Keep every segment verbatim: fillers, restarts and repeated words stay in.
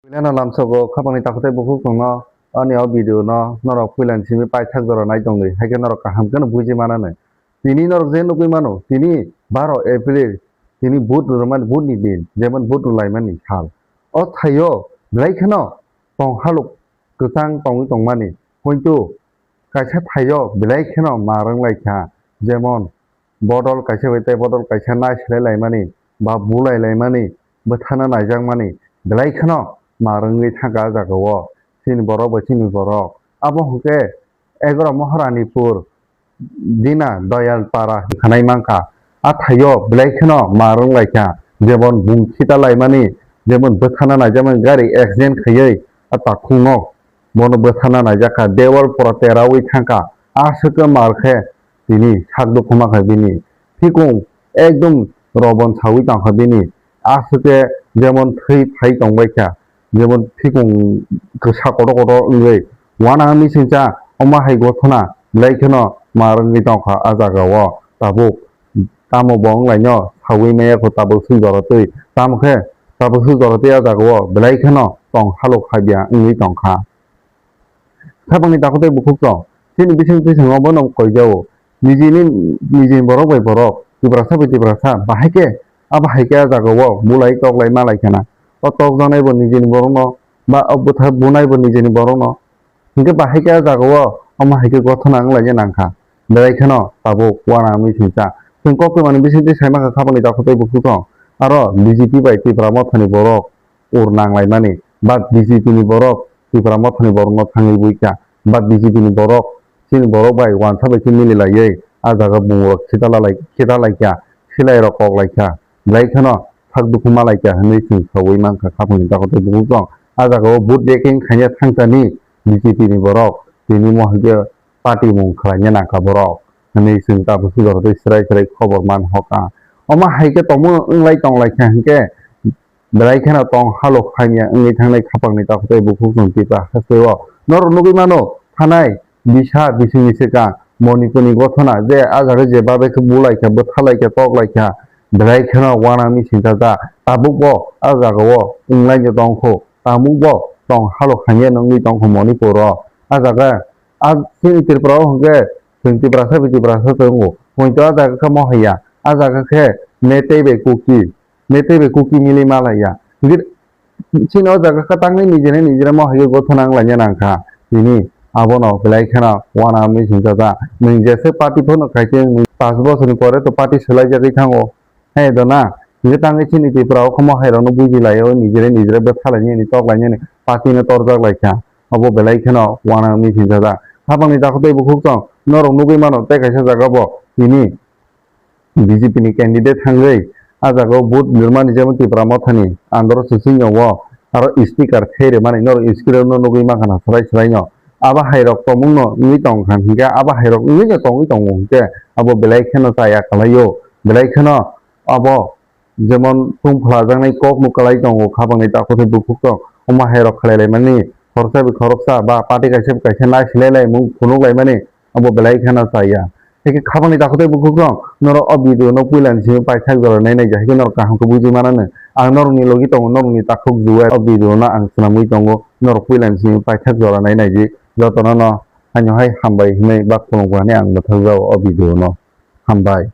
Puilano lamsogo khapangni takhuk tei bukhuk tongno ani o video no norok puilani simi paithak jora nai tongdi, haikhe norok kaham kheno buji mananai. Tini norok je nugwi mano, tini baro April, tini vote rwmani, vote ni din, jemon vote rwlaimani sal. O thaio belai kheno tong haluk kwchang tongwi tongmani, hoito kaisa thaio belai kheno ma rwnglaikha, jemon bodol kaisa bai tei bodol kaisa naisilai laimani ba bulai laimani, bwthana naijakmani belai kheno ma rwngwi thangkha a jagao chini borok bai chini borok. Abo hwnkhe Egaroa Maharanipur, Dina Doyal Para hinwi khanai mankha. A thaio belai kheno ma rwnglaikha, jemon bung khita laimani, jemon bwthana naijakmani gari accident khaiwi a takhukno bono bwthana naijakha, dewal pora terawi thangkha, aswk khe mar khe tini sak dukhu mankha bini, thikung ekdom robon sawi tongkha bini, aswk khe jemon thwi phai tongbaikha, jemon thikung kwsa kotor kotor wngwi uanang misingcha omo hai gothona belai kheno mar wngwi tongkha a jagao tabuk. Tamo bo wnglaino sawi maya kho tabuk swijora twi. Tamo khe tabuk swijora twi a jagao belai kheno tong haluk habya wngwi tongkha. Khapangni takhuk tei bukhuk tong. Chini bising twisango bono koijao. Nijini, nijini borok bai borok, Tiprasa bai Tiprasa, bahai khe, abo hai khe a jagao bulai toklai malai khana. O tokjaknai bo nijini borokno, ba o bwtha bunai bo nijini borokno. Hinkhe bahai khe a jagao omo hai khe gothona wnglaina nangkha. Belai kheno tabuk uanang wngwi singcha. Chwng kok twmani bisingtwi saimankha khapangni takhuk tei bukhuk tong. Aro B J P bai Tipra Mothani borok ur nanglaimani. But B J P ni borok Tipra Mothani borokno thangwi buikha. But B J P ni borok chini borok bai uansa bai khe mili laiwi a jaga bungrok khita lalai, khita laikha, silai rok kok laikha, belai kheno sak dukhu ma laikha hinwi chwng sawi mankha khapangni takhuk tei bukhuk tong. A jagao vote taking khaina thangchani B J P ni borok tini mo hai khe party mung khlaina nangkha borok hinwi chwng tabuk swijora tei swrai swrai khobor man hoka. Omo hai khe tongmung wnglai tonglaikha hinkhe belai kheno tong haluk hamya wngwi thangnai khapangni takhuk tei bukhuk chwng Tipra hasteo. Norok nugwi mano, thanai bisa bisingni swkang Manipurni gothona je a jaga je babe khe bulaikha, bwthalaikha, toklaikha, belai kheno uanang misingcha ja. Tabukbo a jagao wnglaino tongkho, tabukbo tong haluk hamya wngwi tongkho Manipuro. A jaga a chini Tripura o hwnkhe chwng Tiprasa bai Tiprasa tongo. Poito a jaga khe mohaiya, a jaga khe Meitei bai Kuki. Meitei bai Kuki mili malaiya. Hinkhe chini o jaga khe tangwi nijini nijini mo hai khe gothona wnglaina nangkha. Tini abono belai kheno uanang wngwi singcha ja. Nwng jesa party phano khai khe nwng panch bosorni pore to party swlaijagwi thango. Hai do na? Hinkhe tangwi chini Tripura o khe mo hai rokno bujilaio, nijini nijini bwthalaini hwnwi toklaini hwnwi party no torjak laikha. Obo belai kheno uanang wngwi singcha ja. Khapangni takhuk tei bukhuk tong norok nugwi mano tei kaisa jaga bo tini B J P ni candidate thangwi a jagao vote rwmani jemon Tipra Mothani andro swchwngno o aro speaker thai rwmani norok screen o nugwi mankha na swrai swraino. Abo hai rok tongmungno wngwi tongkha hinkhe abo hai rok wngwino tongwi tongo hinkhe abo belai kheno chaya kalaio, belai kheno abo jemon chwng phlajaknai kokno kwlai tongo khapangni takhuk tei bukhuk tong. Omo hai rok khlai laimani khoroksa bai khoroksa ba party kaisa bai kaisa naisilai laimung phunuk laimani. Abo belai kheno chaya. Hakhe khapangni takhuk tei bukhuk rok norok o video no puila ni simi paithak jora nai naidi, hakhe norok kaham khe buji mananw. Ang norokni logi tongo, norokni takhuk Juel. O video no ang swnamwi tongo, norok puila ni simi paithak jora nai naidi. Jotono no haino hai hambai hinwi bak khulumkha hinwi ang mwthangjago o video no. Hambai.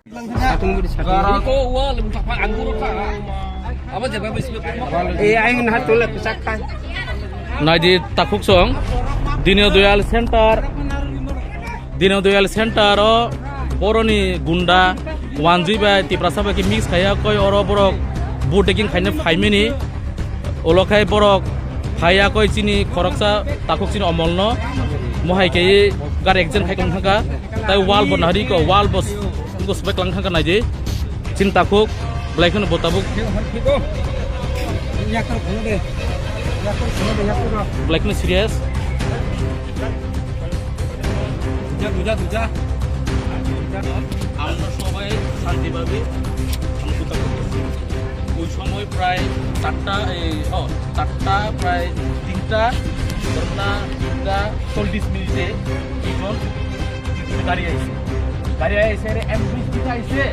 Naidi takhuk song, Dino Doyal Center, Dino Doyal Center o boroni gunda wanjui bai Tiprasa bai khe mix khaiya koi oro borok vote taking khaina phaimani. Ulo khai borok phaiya koi chini khoroksa takhuk chini omolno mohai khe gari accident khai tong thangkha. Tai wall bo nahari ko, wall bo s-, bo sbek lang thangkha naidi. Chini takhuk, belai kheno bo tabuk. Belai kheno serious. আমরা সবাই শান্তিভাবে আমরা হত্যা করতেছি। ওই সময় প্রায় চারটা, এই, ও, চারটা প্রায় তিনটা, তিনটা চল্লিশ মিনিটে দুজন গাড়ি আইছে। গাড়ি আইছে, আরে অ্যাম্বুলেন্স দিতে আইছে।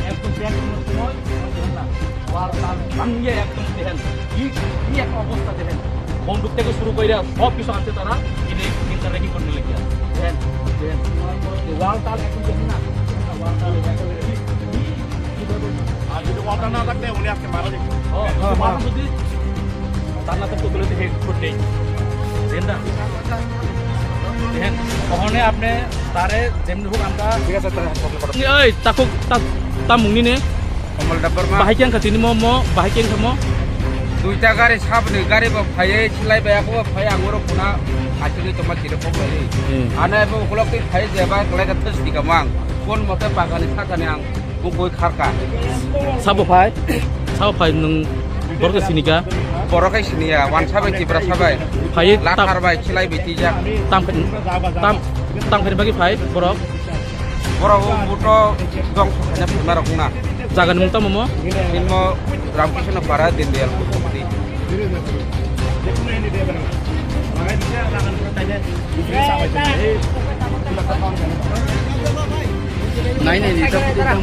একদম ব্যাক করার সময় দেখেন না, ওয়াল টান ভাঙিয়ে একদম দেখেন কি, কি একটা অবস্থা দেখেন। বন্দুক থেকে শুরু করে সব কিছু আছে তারা, এনে এখানকার রেডি করে নিলে কি আর? দেন, দেন। ওয়াল তাল এখন দেন না। ওয়াল তাল এখন দেন। আর যদি ওয়ালটা না থাকলে উনি আজকে মারা যেত। ও, হ্যাঁ, ওয়ালটা হ্যাঁ। যদি তার না থাকতো, তাহলে তো হেড করতেই। দেন না। দেন, ওখানে আপনি তারে যেমনি হোক আমরা ঠিক আছে, তাহলে হাসপাতালে পাঠাবো। এই, তাকো, তা, তা মুংনি নে? Komol Debbarma. Bahai khe wngkha tini mo, mo, bahai khe wngkha mo? Duita gari, saboni gari bo phaiwi, silai bai, ako bo phai, ang oro phuna, achugwi tongma chiri kok lai. Hmm. Ano abo ukolog twi phai, jeba, kwlai kha thwsni kamo ang. Kon mote bagani sakani ang, bukoi kharka. Sabo phai? Sabo phai nwng borok khe sini kha? Borok khe sini ya, wansa bai, Tiprasa bai. Phai, tam- Lakhar bai, silai bai twijak. Tam, tam, tam khaini bagwi phai borok? Borok o buto dongso khaina phima rok wngna. Jaga ni mung tamo mo? Hinmo Ramkrishna Para Dindayal Pur Committee. Nai, nai, nai, nai.